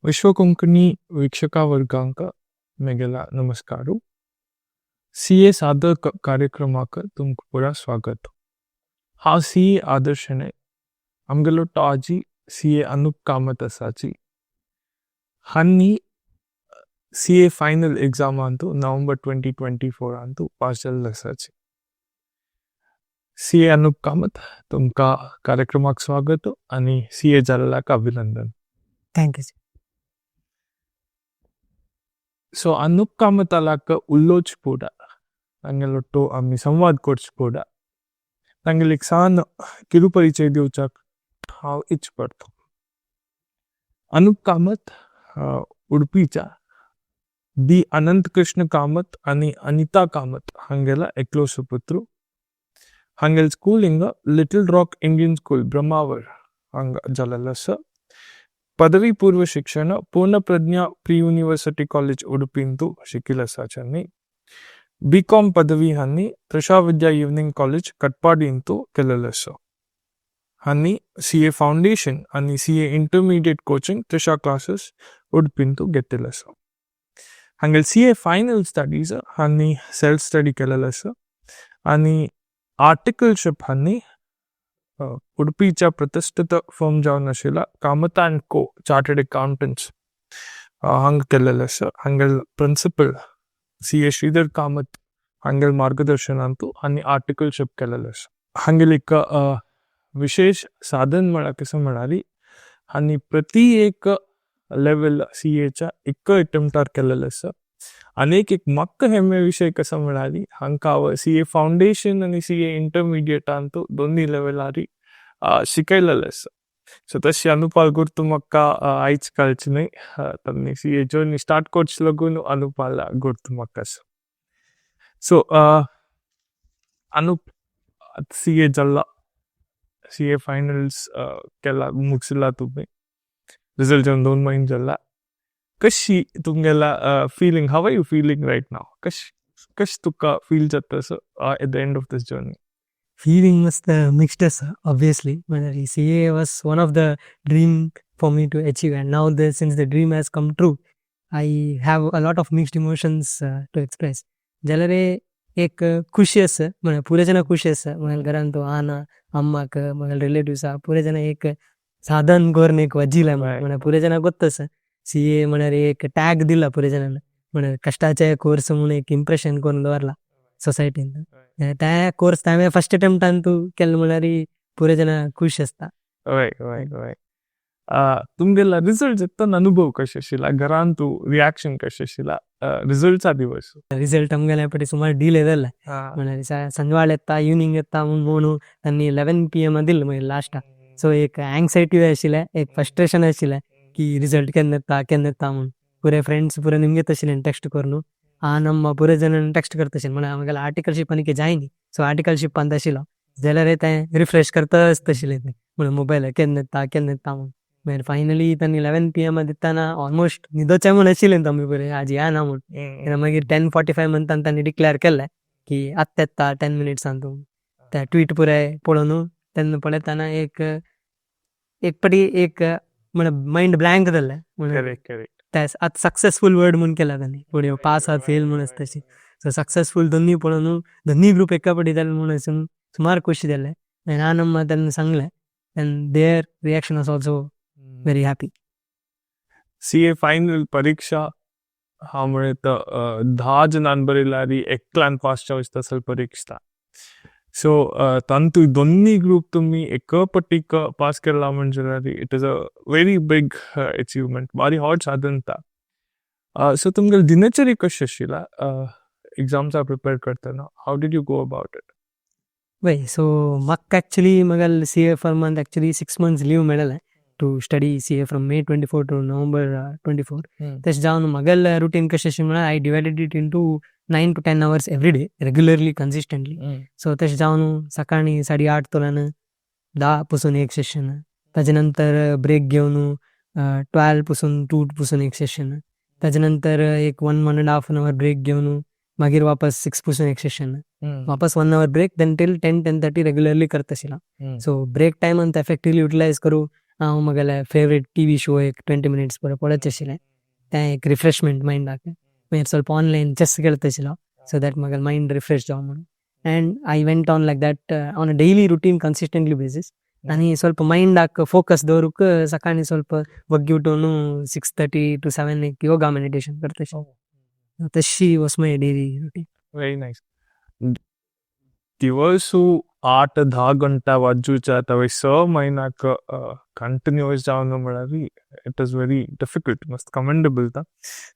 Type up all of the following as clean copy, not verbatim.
ವಿಶ್ವ ಕೊಂಕಣಿ ವೀಕ್ಷಕ ವರ್ಗಾಂಕ मेगेला नमस्कार. सी ए साधक कार्यक्रमाक तुमकां पुरा स्वागत. हांव सी ए आदर्श शणै. आमगेलो टॉजी सी ए अनुप कामत आसाची. हांणी सी ए फायनल एग्जामांतू नोव्हेंबर 2024 अंतू पास जाल्ले आसाची. सी ए अनुप कामत, तुमकां कार्यक्रमाक स्वागत आनी सी ए जाल्ल्याक अभिनंदन. Thank you. So Anup कामतालाक उल्लोच पूरा तांगेलोट्टो आमी संवाद करच पूरा तांगेले एक सान किरू परिचय दिवचाक हांव इच्छ पडतो. अनुप कामत उडपीच्या डी अनंत कृष्ण कामत आनी अनिता कामत हांगेला एकलो सुपुत्र. हांगेल schooling little rock Indian school, Brahmavar हांगा जालेलो आसा. पदवी पूर्व शिक्षण पूर्ण प्रज्ञा प्री युनिवर्सिटी कॉलेज उडपींतू शिकिल आसाच्यांनी. बी कॉम पदवी हांणी त्रिशा विद्या इव्हनिंग कॉलेज, कटपाडींतू केलेलो आसा. हांणी सी ए फाउंडेशन आनी सी ए इंटरमिडिएट कोचिंग त्रिशा क्लासेस, उडपींतू घेतिल्लें आसा. हांगेल सी ए फायनल स्टडीज हांणी सेल्फ स्टडी केलेलो आसा आनी आर्टिकलशिप हांणी उडपीच्या प्रतिष्ठित फर्म जावन आशिल्ल्या Kamath and co chartered accountants हांगा केलेलो आसा. हांगेल principal C A Shridhar Kamath हांगेल मार्गदर्शनांतू आनी आर्टिकलशिप केलेलो आसा. हांगेल एक विशेष साधन म्हळ्यार कशें म्हळ्यार आनी प्रति एक लेवल सी एच्या एक अटेम्प्टार केलेलो आसा. आनी एक एक म्हाका हेम्मे विशय कसो म्हळ्यार हांकां हांव सी ए फाउंडेशन आनी सी ए इंटरमिडिएटांतू दोनूय लेवलारी शिकयलेलें आसा. सो तशी अनुपाल गुर्तू म्हाका आयज कालची न्हय, तांणी सी ए जर्नी स्टार्ट करचे लागून अनुपाल गुर्तू म्हाका आसा. सो अनुप, सी ए जाला, सी ए फायनल्स केला, मुगसिला तुमी. रिजल्ट येवन 2 म्हयने जाला. कशी तुमगेला feeling? How are you feeling right now? कश कश तुका फील जाता असो at the end of this journey? Feeling मस्त मिक्स्ड आसा, ऑब्वियसली. म्हणजे CA was one of the dream for me to achieve, and now the since the dream has come true, I have a lot of mixed emotions to express. जाल्यार एक खुशी आसा, म्हळ्यार पुरे जाणां खुशी आसा. म्हळ्यार घरान तो आना अम्माक, म्हगेले रिलेटिव्स आहा, पुरे जाणां एक साधन करून एक वजिला. म्हळ्यार पुरे जाणां गोत्त आसा, सी ए म्हळ्यार एक टॅग दिला पुरे जाणांनी, म्हळ्यार कश्टाचे कोर्स म्हणून एक इम्प्रेशन करून दवरला सोसायटीन. त्या कोर्स हांवें फर्स्ट अटेम्प्टान तूं केलें म्हळ्यार पुरे जाणां खुश आसता. हय हय हय तुमगेला रिजल्ट येतना अनुभव कशें आशिल्ला? घरान तूं रिएक्शन कशें आशिल्ला रिजल्टचा दिवस? रिजल्ट आमगेले पटी सुमार डिले जालें. म्हळ्यार संजवाळ येता, इवनींग येता म्हूण आनी 11 PM दिल मागीर लास्टाक. सो एक अँग्सायटी आशिल्लें, एक फ्रस्ट्रेशन आशिल्लें की रिजल्ट केन्ना येता, केन्ना येता म्हूण. पुरे फ्रेंड्स पुरे निमगेत आशिल्ले टेक्स्ट करून. आ ನಮ್ಮ पुरे जण टेक्स्ट करता आशिल्ले. म्हळ्यार आमगेले आर्टिकलशीप आनी जायनी, सो आर्टिकलशिपांत आशिल्लो जाल्यार तें रिफ्रेश करता आसता आशिल्लें तें म्हणून मोबायल, केन्ना येता, केन्ना येता म्हूण. मागीर फायनली तांणी 11 PM दितना ऑलमोस्ट न्हिदोचे म्हूण आशिल्ले आमी पुरे, आज येना म्हूण. मागीर 10:45 म्हणटान तांणी डिक्लेअर केलें की आत्तां येता 10 मिनिट्सान. तूं ते ट्वीट पुराय पळोवन तेन्ना पळयतना एक एक पटी एक म्हळ्यार मायंड ब्लँक जालें. करेक्ट करेक्ट ते आतां सक्सेसफूल वर्ड म्हूण केला तांणी, फुडें पास आर फेल म्हूण आसता तशी. सो सक्सेसफूल दोनूय पळोवन दोनूय ग्रूप एका पटी जाले म्हूण सुमार खुशी जाले. आनी आनंद तेन्ना सांगलें and their reaction was also very happy. C A final परीक्षा हांव म्हणत 10 जणां बरयल्यार एकल्यान पास जावच तसल परीक्षा. सो तांतू दोन्ही ग्रूप तुम्ही एक पट्टीक पास केला म्हणजे it is a very big achievement, बारी हॉट साधन ता. सो तुमगेले दिनचर्या कशी आशिल्ला एग्जाम्सा प्रिपेर करतना? How did you go about it? वय, सो म्हाका एक्चुली म्हगेले सी ए फर्मान एक्चुली 6 मंथ्स लीव मेळ्ळें to study CA from May 24 to November 24. तशें जावन म्हगेलें रुटीन कशें अशें म्हळ्यार I divided it into 9 to 10 hours every day, regularly, consistently. So तशें जावन सकाळीं 8:30 तोल्यान 10 पसून एक सेशन, ताजे नंतर ब्रेक घेवन 12 पसून 2 पसून एक सेशन, ताजे नंतर एक one one and half an hour break घेवन मागीर वापस 6 पसून एक सेशन, वापस one hour break, then till 10, 10:30 regularly करत आशिल्लो. सो ब्रेक टायमान एफेक्टिवली युटिलायज करूं. हांव म्हगेलें फेवरेट टीव्ही शो एक 20 मिनिट्स पुरो पळयत आशिल्लें. तें एक रिफ्रेशमेंट मायंडाक. मागीर ಸ್ವಲ್ಪ ऑनलायन चेस खेळत आशिल्लो, सो that म्हगेलें मायंड रिफ्रेश जावं म्हणून. And I went on like that on a daily routine, consistently basis. आनी ಸ್ವಲ್ಪ ಮೈಂಡಾಕ್ ಫೋಕಸ್ ದವರುಕ್ ಸಕಾಣಿ ಸ್ವಲ್ಪ ಬಗ್ಗಿ ಉठून 6:30 to 7 एक योगा, मेडिटेशन करता. तशी was my daily routine. Very nice. दिवसू 8-10 घंटा वाजूच्या तवे 6 म्हयन्याक कंटिन्युअस जावन म्हळ्यार it is very difficult. मस्त कमेंडेबल ता.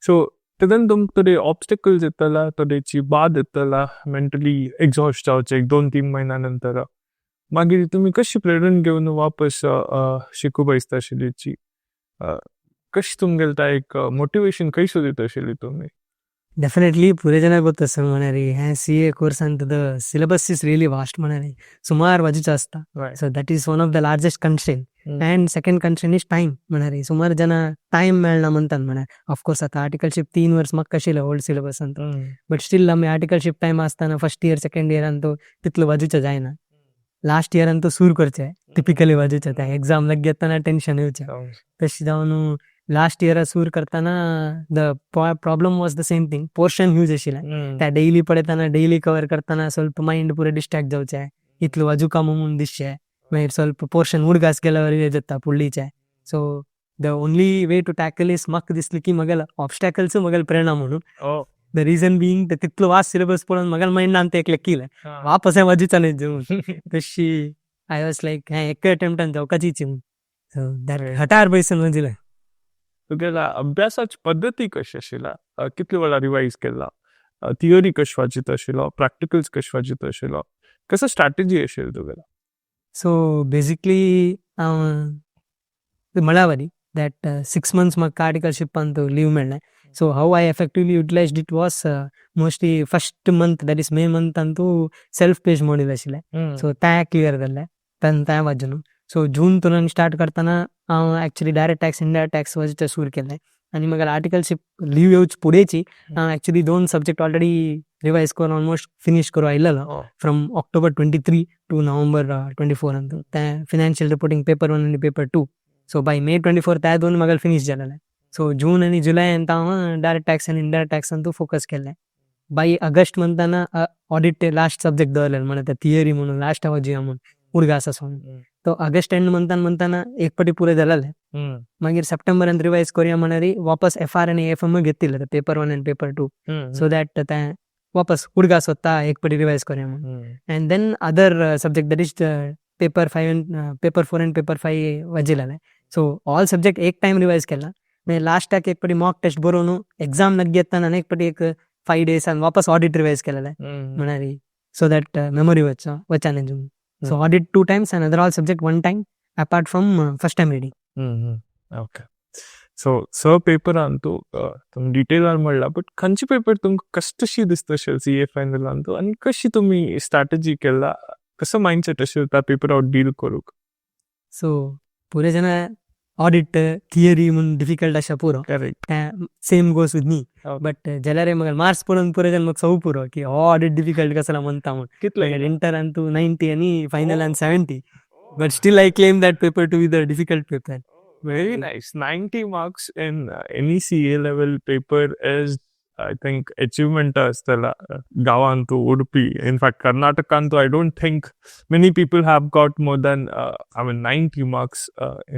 सो तेदन तुमकां थोडे ऑब्स्टिकल्स येतला, थोडेची बाद येतला, मेंटली एक्झॉस्ट जावचे एक 2-3 म्हयन्या नंतर. मागीर तुमी कशी प्रेरण घेवन वापस शिकू दिसता आशिल्ली? कशी तुमगेले ता एक मोटिवेशन खंय सोदीत आशिल्ली तुमी? ಡೆಫಿನೆಟ್ಲಿ ಪೂರೆ ಜನ ಗೊತ್ತ ಸರ್ म्हणारी हे सी ए कोर्स ಅಂತ the syllabus is really vast म्हणारी. ಸುಮಾರು ವಜುಚ ಆಸ್ತಾ. So that is one of the largest constraint, and second constraint is time म्हणारी. ಸುಮಾರು ಜನ ಟೈಮ್ मेळना म्हणतात म्हळ्यार. ऑफकोर्स आता आर्टिकलशिप 3 वर्स म्हाका आशिल्लें ओल्ड सिलेबस ಅಂತ, बट स्टील आमी आर्टिकलशीप टायम आसतना first year, second year Antu तितलो वाजूचें जायना. लास्ट इयर अंतू सूर करचें, टिपिकली वाजूचें. तें एग्जाम लागीं येतना टेन्शन येवचें. तशें जावन लास्ट इयरा सूर करतना the problem was the same thing, portion huge आशिल्लें. त्या डेली पळयतना, डेली कवर करतना ಸ್ವಲ್ಪ मायंड पुरे डिस्ट्रॅक्ट जावचें, इतलो वाजूका म्हणून दिसचें. मागीर ಸ್ವಲ್ಪ पोर्शन उडगास गेल्यावर जाता फुडलीचें. So the only way to tackle is म्हाका दिसलें की म्हगेले ऑबस्टॅकल्स म्हगेले प्रेरणा म्हणून. The reason being तितलो वास्ट सिलेबस पळोवन म्हगेल्या मायंडान ते एक लेखिलें, वापस हें वाजूचा न्ही जेवन. तशी I was like हें एका अटेम्प्टान जावपाचीच म्हणून. So that Hatar बैसून वाजिलें. तुगेला अभ्यासाची पद्दती कशी आशिल्ला? कितले वेळा रिवायज केला? थियोरी कशी वाचित आशिल्लो? प्रॅक्टिकल्स कशें वाचित आशिल्लो? कसो स्ट्रॅटेजी आशिल्ली तुगेला? सो बेसिकली हांव म्हळ्यावरी that 6 months म्हाका आर्टिकलशीप अंतू लीव मेळ्ळें. So how I effectively utilized it was mostly first month, that is May month Antu self paced module आशिल्लें. सो तें क्लियर जाल्लें, तेन्ना तें वाजून. सो जून तुलन स्टार्ट करतना हांव actually direct tax, indirect tax वाजचे सुरू केलें. आनी म्हगेलें आर्टिकलशीप लीव येवचे फुडेंची हांव एक्चुअली दोन सब्जेक्ट ऑलरेडी रिवायज करून ऑलमोस्ट फिनीश करून आयिल्लो from October 23 to November 24 Antu. तें फिनान्शियल रिपोर्टिंग पेपर वन आनी paper two. So by May 24 त्या दोन म्हाका फिनीश जालेले. सो जून आनी जुलय अंत हांव डायरेक्ट टॅक्स आनी इनडायरेक्ट टॅक्स अंतू फोकस केल्लें. बाय ऑगस्ट म्हणतना ऑडिट लास्ट सब्जेक्ट दवरलेलो, म्हणल्यार ते थियरी म्हणून लास्ट वाजया म्हणून उडगास आसा म्हणून. तो ऑगस्ट एंड म्हणताना म्हणताना एक पटी पुरें जालेलें. मागीर सप्टेंबरान रिवायज करूया म्हळ्यार वापस एफ आर आनी एफ एम घेतिल्ले, पेपर वन आनी पेपर टू, सो that तें वापस उडगास वता, एक पटी रिवायज करूया म्हणून. And then other subject, that is paper five and paper four and paper five वाजिल्लें. So all subject एक टायम रिवायज केला. मागीर लास्टाक एक पटी मॉक टेस्ट बरोवन एग्जाम लागीं येतना आनी एक पटी एक 5 डेसान वापस ऑडिट रिवायज केलेलें म्हळ्यार सो that memory वच वचाने. So audit two times and other all subject one time, apart from first time reading. Okay, so स पेपर अंतू तुमी डिटेलान म्हणला, बट खंयचे पेपर तुमकां कश्टशी दिसता अशें सी ए फायनल अंतू आनी कशी तुमी स्ट्रॅटजी केला? कसो मायंडसेट आशिल्लो त्या पेपरावर डील करूंक? सो पुरे जण ऑडिट थियरी म्हणून डिफिकल्ट आसा पुरो. Correct same goes with me, but जाल्यार म्हाका मार्क्स पळोवन पुरे जण म्हाका सव पुरो की हो ऑडिट डिफिकल्ट कसो म्हणता म्हूण. कितले? इंटर अंतू 90 आनी final 70, but still I claim that paper to be the difficult paper. Very nice. 90 marks in any CA level paper is, I think, achievement आसतला गांवांतू, उडपी, in fact कर्नाटकांतू. I don't think many people have got more than, I mean, 90 marks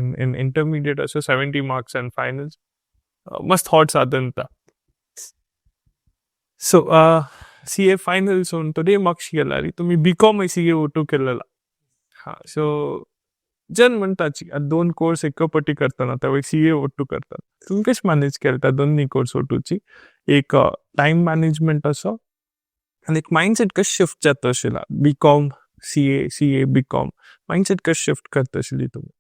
in intermediate, असो 70 marks and finals. मस्त hot साधनता. So C ए finals थोडे marks गेला तुम्ही. बी com C ए ओटू केलेला. हा, so जन म्हणताची दोन course एकपटी करताना त्यावेळी सी ए ओटू करतात, तुम्ही कशें मॅनेज केलता दोन्ही कोर्स ओटूची? एक टायम मॅनेजमेंट असो आनी एक मायंडसेट कशें शिफ्ट जाता आशिल्ला? B com C A, C A B com, mindset कशें शिफ्ट करता आशिल्ली तुमी?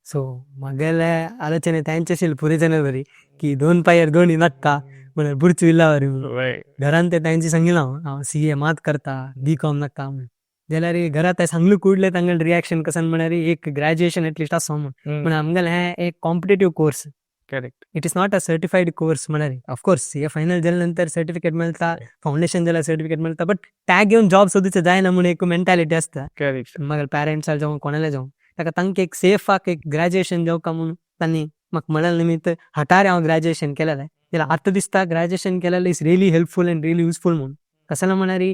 सो म्हगेले आलोचने तेंचे आशिल्ले पुरे जन बरी की दोन पायर दोनी नाका म्हळ्यार बुरचू इल्ला बरी म्हणून. घरान ते तांची सांगिल्लें, हांव हांव सी ए मात करता, बी कॉम नाका म्हणून. जाल्यार घरात ते सांगलू कुडले तांगेले रिएक्शन कसन म्हळ्यार एक ग्रॅज्युएशन एटलिस्ट आसो म्हणून. पूण आमगेलें हें एक competitive course. Correct It is not a certified course म्हळ्यार. ऑफकोर्स सी ए फायनल जाल्या नंतर सर्टिफिकेट मेळटा, फावंडेशन जाल्यार सर्टिफिकेट मेळटा, बट त्या घेवन जॉब सोदूचे जायना म्हणून एक मेंटालिटी आसता. करेक्ट मगेले पॅरेंट्साक जावं कोणाले जावं, ताका तांकां एक सेफाक एक ग्रॅज्युएशन जावका म्हणून तांणी म्हाका म्हणलें निमित्त हटार हांव ग्रॅज्युएशन केलेलें. जाल्यार आतां दिसता ग्रॅज्युएशन केलेलें is really helpful and really useful म्हणून. कसलें म्हळ्यार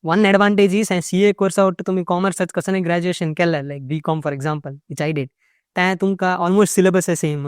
वन एडवांटेज is CA कोर्सा वट्ट तुमी कॉमर्साच कसलें ग्रॅज्युएशन केलें, like B Com for example, which I did, तें तुमकां almost syllabus same,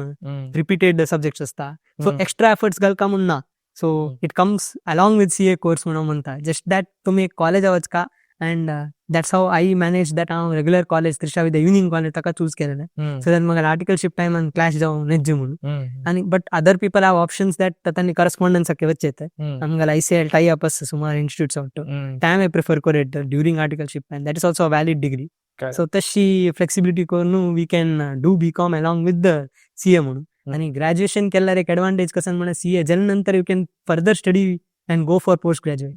repeated subjects आसता, सो एक्स्ट्रा एफर्ट्स घालका म्हूण ना. So it comes along with CA course म्हणून म्हणटा. जस्ट that तुमी कॉलेजा वचका and that's how I manage that. हांव regular college Trisha विद्या evening college ताका चूज केलेलें, सो that म्हाका आर्टिकलशीप टायमान क्लॅश जावं नेज्जे म्हणून. आनी but other people have options that तांणी करस्पॉन्डन्साक वचचे. आमकां आयसीएआय टाय अप आसता सुमार इन्स्टिट्यूट्स वट्टू, ते प्रिफर करत during articleship, and that is also a valid degree. So तशी फ्लेक्सिबिलिटी करून we can do B Com along with the CA म्हणून. आनी ग्रॅज्युएशन केल्यार एक एडवांटेज कसं म्हणल्यार सीए जाल्या नंतर you can further study and go for post graduate.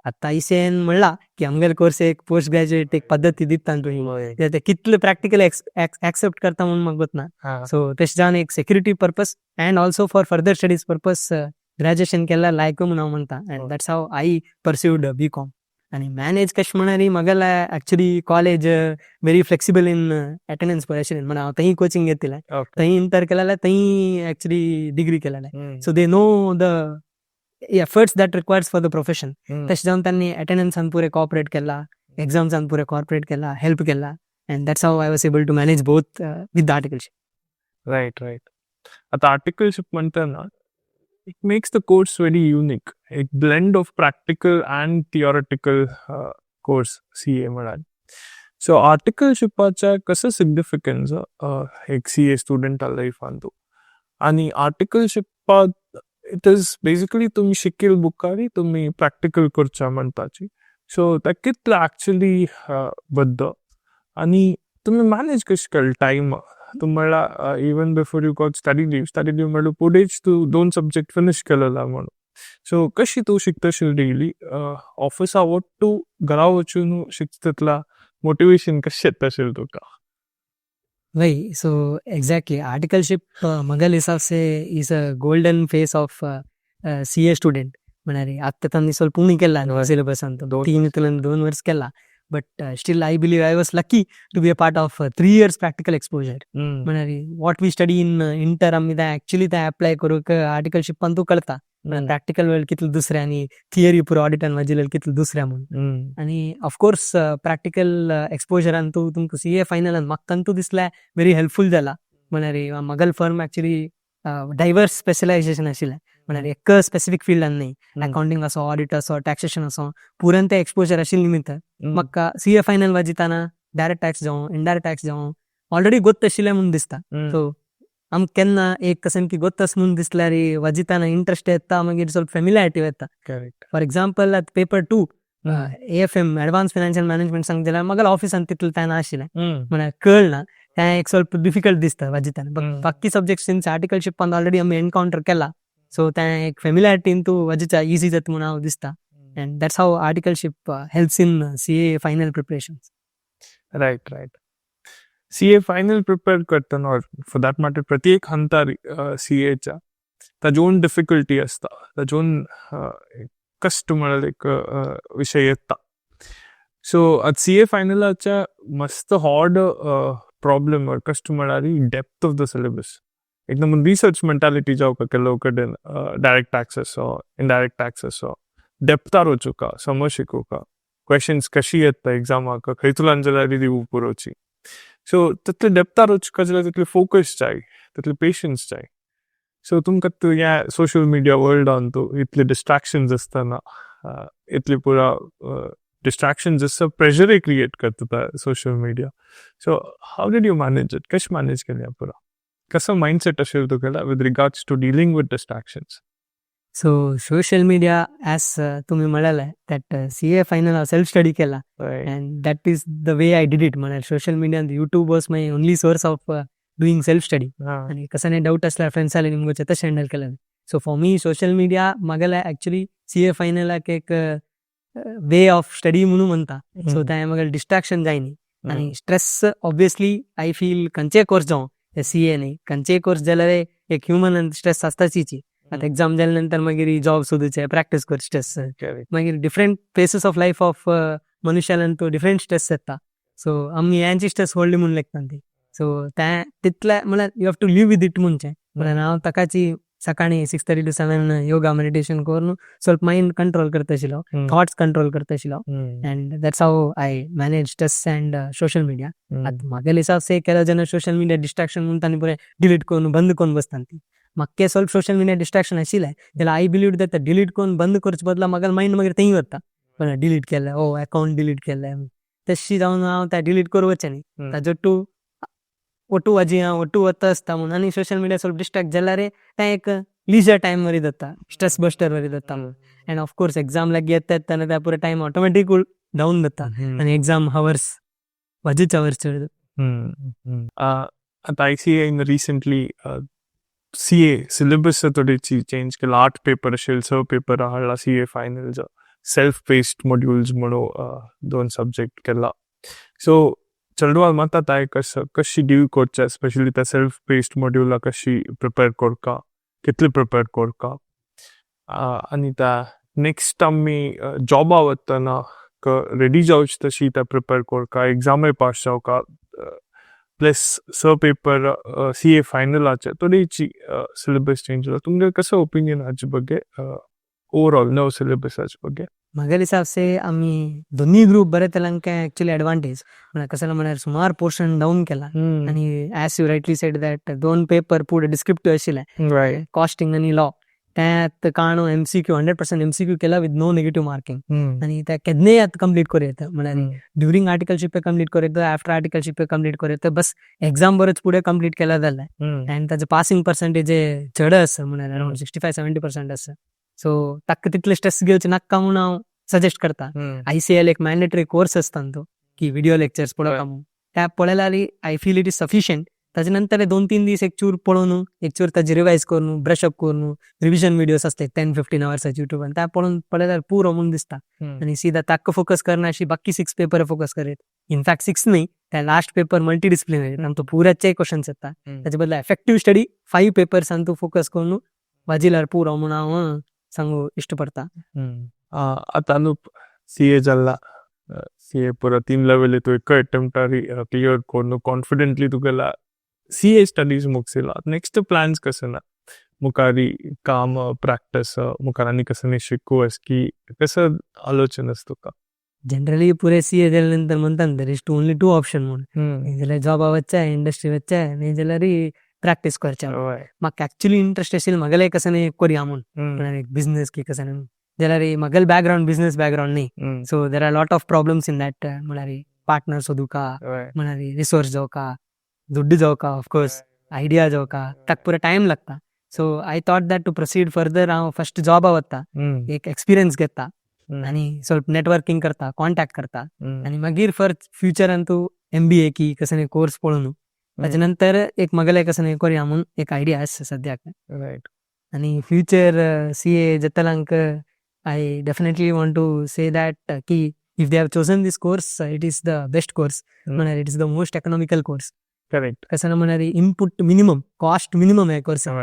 आतां आयसीएआयन म्हणला की आमगेले कोर्स एक पोस्ट ग्रॅज्युएट एक पद्दती दिता तुमी, ते कितले प्रॅक्टिकल एक्सेप्ट करता म्हणून म्हाका गोत ना. सो तशें जावन एक security purpose and also for further studies purpose graduation केल्यार लायक म्हणून हांव म्हणटा, and that's how I pursued B Com. आनी मॅनेज कशें म्हळ्यार म्हगेलें actually college very flexible in attendance पळय आशिल्लें म्हणून हांव थंय कोचिंग घेतिल्लें, थंय इंटर केलेलें, थंय एक्चुअली डिग्री केलेलें. So they know the efforts that requires for the profession. तशें जावन तांणी अटेंडन्सान पुरें कॉपरेट केला, एग्जाम्सान पुरें कॉपरेट केला, हेल्प केला, and that's how I was able to manage both with articleship. Right. आता आर्टिकलशिप म्हणताना it makes the course very unique, एक blend of practical and theoretical course CA म्हळ्यार. सो आर्टिकलशिपाच्या कसं सिग्निफिकन्स एक C ए स्टुडंटा लायफान तूं आनी आर्टिकलशिपात it is basically तुमी शिकील बुकारी तुमी प्रॅक्टिकल करच्या म्हणपाची. सो तें कितलें एक्चुली बद्द आनी तुमी मॅनेज कशें केलें टायम? तूं म्हणला even before you got study leave, study leave म्हणल्यार फुडेंच तूं दोन सब्जेक्ट फिनीश केलेला म्हणून. सो कशी तूं शिकतशील डेली ऑफिसा वट्टू घरा वचून शिकतला, मोटिवेशन कशें येताशील तुका? वही, सो एग्जैक्टली आर्टिकलशिप मगल हिसाब से is a golden phase of CA student. म्हळ्यार आत्तां तांणी ಸ್ವಲ್ಪ उणी केला सिलेबस ಅಂತ तीन 2 वर्स केला, but still I believe I was lucky to be a part of 3 years practical exposure. म्हळ्यार what we study in inter आमी ते एक्चुअली ते अप्लाय करूंक आर्टिकलशिपान तूं कळता प्रॅक्टिकल वेळ कितले दुसऱ्या आनी थियरी पुरो ऑडिटान वाजिल्ले कितले दुसऱ्या म्हणून. आनी ऑफकोर्स प्रॅक्टिकल एक्सपोजरान तूं तुमकां सी ए फायनलान म्हाका तांतू दिसलें व्हेरी हेल्पफूल जाला. म्हळ्यार मगल फर्म एक्चुअली डायवर्स स्पेशलायझेशन आशिल्लें, म्हळ्यार एक स्पेसिफीक फिल्डान न्ही, अकाउंटिंग असो, ऑडिट असो, टॅक्सेशन असो, पुरान ते एक्सपोजर आशिल्ले निमित्त म्हाका सी ए फायनल वाजिताना डायरेक्ट टॅक्स जावं, इनडायरेक्ट टॅक्स जावं, ऑलरेडी गोत्त आशिल्लें म्हणून दिसता. सो आमकां केन्ना एक सामकी गोत्त आसा म्हणून दिसल्यार वाजिताना इंट्रस्ट येता, मागीर ಸ್ವಲ್ಪ फेमिलियारिटी येता. फॉर एक्झाम्पल, आतां paper 2 AFM, advance financial management सांगता जाल्यार म्हाका ऑफिसान तितलें तें नाशिल्लें, म्हळ्यार कळना, तें एक ಸ್ವಲ್ಪ डिफिकल्ट दिसता वाजिताना. बाकी सब्जेक्ट सिन्स आर्टिकलशिपान ऑलरेडी आमी एनकाउंटर केला, सो तें एक फेमिलियारिटीन तूं वाजिता इजी जाता म्हणून हांव दिसता, and that's how articleship helps in CA final preparation. Right. CA final prepare करतना, फॉर that matter प्रत्येक हंतार सी एच्या ताजे ओन डिफिकल्टी आसता, ताजे ओन कश्ट म्हळ्यार एक विशय येता. सो आतां सी ए फायनलाच्या मस्त हॉड प्रॉब्लम ऑर कश्ट म्हळ्यार डेप्थ ऑफ the syllabus. एकदम रिसर्च मेंटालिटी जावपा ಕೆಲವು कडेन डायरेक्ट टॅक्सेस, इनडायरेक्ट टॅक्सेस डेप्थार वचुका, समज शिकोवका, क्वेश्चन्स कशी येता एग्जामाक, खंयतल्यान जाल्यार दिवप पुरोची. सो तितले डेप्थार वचुका जाल्यार तितले फोकस जाय, तितले पेशन्स जाय. सो तुमकां ह्या सोशल मिडिया वर्ल्डान तूं इतले डिस्ट्रॅक्शन्स आसतना, इतले पुरा डिस्ट्रॅक्शन्स आसता, प्रेशरय क्रिएट करता social media, so how did you manage it? कशें मॅनेज केलें पुरा? कसो मायंडसेट आशिल्लो तुगेलो with regards to dealing with distractions? So social media, as तुम्ही म्हळाले that CA final self study केला and that is the way I did it. म्हळ्यार social media, YouTube was my only source of doing self study. आणि कसं doubt असल्यार फ्रेंड्साले निमगोचे तशें handle केलें. So for me social media म्हागेले actually see ए फायनलाक एक way of study म्हणून म्हणटा. So तें म्हाका डिस्ट्रॅक्शन जायनी आनी स्ट्रेस ऑब्वियसली I feel खंयचेय कोर्स जावं, सी ए न्ही, खंयचेय कोर्स जाल्यार एक ह्युमन स्ट्रेस आसताच. आतां एग्जाम जाल्या नंतर मागीर जॉब सोदूचे, प्रॅक्टीस कर स्ट्रेस, मागीर different phases of life of मनुष्याला तो डिफरंट स्ट्रेस येता. सो आमी यांची स्ट्रेस व्हडली म्हूण लेखता ती. सो ते तितले म्हळ्यार you have to live with it म्हणचें. म्हळ्यार हांव ताकाची सकाळी 6:30 to 7 yoga meditation करून ಸ್ವಲ್ಪ ಮೈಂಡ್ ಕಂಟ್ರೋಲ್ करता आशिल्लो, थॉट्स कंट्रोल करता आशिल्लो, and that's how I manage stress and social media. आतां म्हागेले हिसाब से केला जेन्ना सोशल मिडिया डिस्ट्रॅक्शन म्हणून तांणी बरें डिलीट करून बंद करून बसता ती. म्हाका ಸ್ವಲ್ಪ सोशल मिडिया डिस्ट्रॅक्शन आशिल्लें जाल्यार I believe that delete करून बंद करचे बदला म्हाका मायंड मागीर थंय वता, पण डिलीट केलें, ओ अकाउंट डिलीट केलें. तशी जावन हांव तें डिलीट करूं वचचें न्ही. ताजो टू ಒಟ್ಟು वाजी हांव ಒಟ್ಟು वता आसता म्हणून. आनी सोशल मिडिया ಸ್ವಲ್ಪ डिस्ट्रॅक्ट जाल्यार तें एक लिजर टायम वरी जाता, स्ट्रेस बस्टर वरी जाता. अँड ऑफकोर्स एग्जाम लागीं येता तेन्ना ते पुरो टायम ऑटोमॅटीक डावन जाता आनी एग्जाम हवर्स वाजीच हवर्स चड. आता आय-सी-ए-आयन रिसेंटली सी-ए सिलेबस थोडीशी चेंज केला. आठ पेपर असेल, स पेपर हाडला. CA finals self paced modules म्हणून दोन सब्जेक्ट केला. सो चेडवां मात आतां कस कशी डील करचे, स्पेशली त्या सेल्फ पेस्ड मॉड्यूला कशी प्रिपेर करका, कितले प्रिपेर करका, आनी त्या नेक्स्ट आमी जॉबा वतना रेडी जावचे तशी त्या प्रिपेर करका, एग्जामय पास जावका, प्लस स पेपर सी-ए फायनलाचे थोडीशी सिलेबस चेंज जाला. तुमगे कसो ओपिनियन हाचे ಬಗ್ಗೆ, ओवरऑल नव सिलेबसाचे ಬಗ್ಗೆ? म्हगेले हिसाब से आमी दोन्ही ग्रुप बरे तेलांक एक्चुअली एडवांटेज. म्हळ्यार कसं म्हळ्यार सुमार पोर्शन डावन केला आनी as you rightly said that दोन पेपर पुढे डिस्क्रिप्टिव्ह आशिल्ले, कॉस्टिंग आनी लॉ. त्यात काणू एमसीक्यू, 100% एमसीक्यू केला विथ नो नेगेटिव्ह मार्किंग. आनी त्या केन्नाय आतां कंप्लीट करूं येता. म्हळ्यार ड्युरींग आर्टिकलशीप कंप्लीट करूं येता, आफ्टर आर्टिकलशीप कंप्लीट करूं येता. बस एग्जाम बरोच पुढे कंप्लीट केला जाल्यार. आनी ताजो पासिंग पर्संटेज चड आसा, म्हळ्यार अराउंड 65-70% आसा. सो ताका तितले स्ट्रेस घेवचे नाका म्हणून हांव सजेस्ट करता. आय-सी-ए एक मॅन्डेटरी कोर्स आसता न्हू तो की व्हिडिओ लेक्चर्स पळोवप म्हणून. त्या पळयल्यार I feel it is sufficient. ताजे नंतर 2-3 दीस एक चूर पळोवन, एक चूर ताजी रिवायज करून, ब्रश अप करून, रिविजन व्हिडिओस असतात 10-15 आवर्साचे युट्यूबान, त्या पळोवन पळयल्यार पुरो म्हणून दिसता. आनी सीधा ताका फोकस करना अशी बाकी सिक्स पेपर फोकस करीत. इनफॅक्ट सिक्स न्ही, त्या लास्ट पेपर मल्टी डिसिप्लिनरी, आमचो पुराचे क्वेश्चन्स येता. ताचे बदला एफेक्टिव्ह स्टडी फाईव्ह पेपर्सान तूं फोकस करून वाजिल्यार पुरो म्हणून हांव सांगू इश्ट पडता. आतां अनुप सी-ए जाला, सी-ए पुरो तीन लेवल तूं एक अटेम्प्टारी क्लियर करून कॉन्फिडेंटली तुगेला सी-ए स्टडीज मुगसिला. नेक्स्ट प्लॅन्स कशें ना मुखारी, काम, प्रॅक्टीस, मुखार आनी कसं शिकू की कसं आलोचन आसा तुका? जनरली पुरे सी-ए जाल्या नंतर म्हणतात there is to only two option म्हणून. जाल्यार जॉबा वच्चे, इंडस्ट्री वच्चे, न्ही जाल्यार प्रॅक्टीस करचे. म्हाका एक्चुअली इंट्रस्ट आशिल्लें म्हागेलें कसं न्ही करया म्हणून, म्हळ्यार एक बिझनेस की कसं न्ही. जाल्यार म्हागेलें बॅकग्रावंड बिझनेस बॅकग्रावंड न्ही, so there are lot of problems in that. म्हळ्यार पार्टनर सोदुका, म्हळ्यार रिसोर्स जावका, दुड्डू जावका, ऑफकोर्स आयडिया जावका, ताका पुरो टायम लागता. So I thought that to proceed further हांव फर्स्ट जॉबा वता, एक एक्सपिरियन्स घेता आनी ಸ್ವಲ್ಪ नेटवर्किंग करता, कॉन्टॅक्ट करता आनी मागीर फॉर फ्युचरान तूं एम-बी-ए की कसं कोर्स पळोवन ताजे नंतर एक म्हागेलें कसं करया म्हणून एक आयडिया आसा सद्याक. आनी फ्युचर सी-ए जातल्यांक I definitely want to say that की if they have chosen this course, it is the best course. म्हळ्यार it is the most economical course. कसं म्हळ्यार इनपुट मिनिमम, कॉस्ट मिनिमम ह्या कोर्सान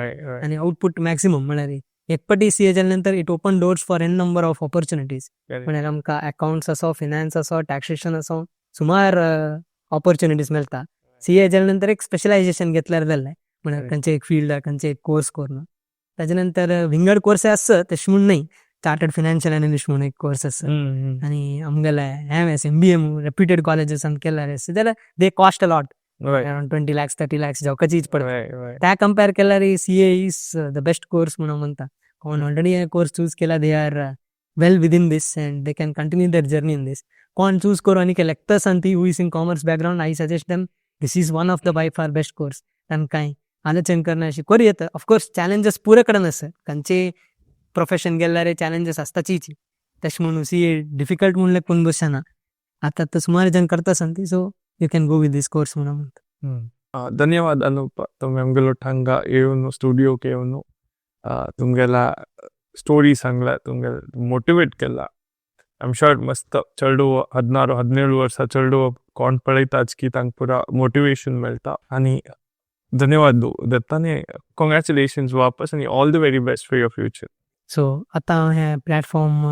आनी आउटपुट मॅक्सिमम. म्हळ्यार एकपटी CA जाल्या नंतर it open doors for n number of opportunities. म्हळ्यार आमकां अकाउंट्स आसो, फिनान्स आसो, टॅक्सेशन आसो, सुमार ऑपॉर्च्युनिटीज मेळटा. सी-ए जाल्या नंतर एक स्पेशलायझेशन घेतल्यार जालें, म्हळ्यार खंयचे एक फिल्ड, खंयचे एक कोर्स करून. ताजे नंतर विंगड कोर्स आसा, तशें म्हूण न्ही. चार्टर्ड फिनान्शियल एनालिस्ट म्हणून एक कोर्स आसा आनी आमगेले एम-एस, एम-बी-ए रेप्युटेड कॉलेजीसान केल्यार आसा जाल्यार they cost a lot, around 20 lakhs, 30 lakhs जावकाचीच पडटा. त्या कंपेर केल्यार CA is the best course म्हणून म्हणटा. कोण ऑलरेडी हे कोर्स चूज केला, they are well within this and they can continue their journey in this. कोण चूज करून आनी लेखता ती who is in commerce background, I suggest them this is one of the by far best course. तांकां आलोचन करणं अशी करूं येता. Of course challenges पुरे कडेन आसा, खंयचे प्रोफेशन गेल्यार चॅलेंजीस आसताचीच. तशें म्हणून सी-ए डिफिकल्ट म्हणलें कोण बसना. आतां तर सुमार जण करता ती, so you can go with this course म्हणून म्हणटा. धन्यवाद अनुप, तुम्ही आमगेलो हांगा येवन, स्टुडिओक येवन तुमगेला स्टोरी सांगला, तुमगेले मोटिवेट केला. I am sure मस्त चेडू 16-17 वर्सां चेडू कोण पळयताच की तांकां पुरा मोटिवेशन मेळटा. आनी धन्यवाद दत्ता, कॉंग्रॅच्युलेशन्स वापस आनी all the very best for your future. So आतां हें प्लॅटफॉर्म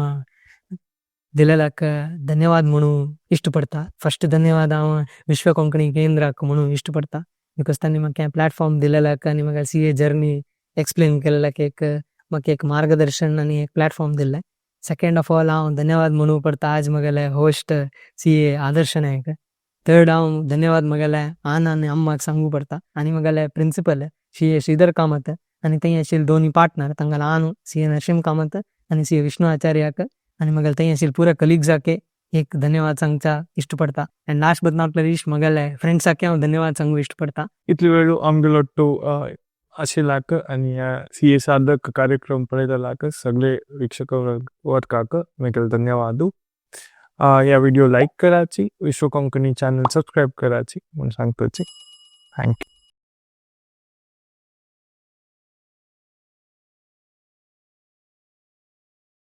दिलेल्याक धन्यवाद म्हणूं इश्ट पडटा. फर्स्ट धन्यवाद हांव विश्व कोंकणी केंद्राक म्हणूं इश्ट पडटा, because तांणी म्हाका प्लॅटफॉर्म दिलेल्याक आनी म्हाका सीए जर्नी एक्सप्लेन केलेल्याक एक म्हाका एक मार्गदर्शन आनी एक प्लॅटफॉर्म दिल्लें. सेकंड ऑफ ऑल, हांव धन्यवाद म्हणूं पडटा आज म्हगेले होस्ट सीए आदर्श नायक. थर्ड, हांव धन्यवाद म्हगेले आन आनी अम्माक सांगू पडटा आनी म्हगेले प्रिन्सिपल सीए श्रीधर कामत आनी थंय आशिल्ले दोनी पार्टनर तांगेले आनु सीए नरसिंह कामत आनी सीए विष्णू आचार्याक आनी म्हगेले थंय आशिल्ले पुरा कलिग्साके एक धन्यवाद सांगचा इश्ट पडटा. And last but not least, म्हगेले फ्रेंड्साके हांव धन्यवाद सांगू इश्ट पडटा. इतले वेळू आमगेलोट्टू आशिल्ल्याक आनी सीए साधक कार्यक्रम पळयतल्याक सगळे वीक्षक वर्गाक मेगेले धन्यवाद. या व्हिडिओ लाईक कराची, विश्व कोंकणी चॅनल सबस्क्राईब कराची म्हूण सांगताची. Thank you.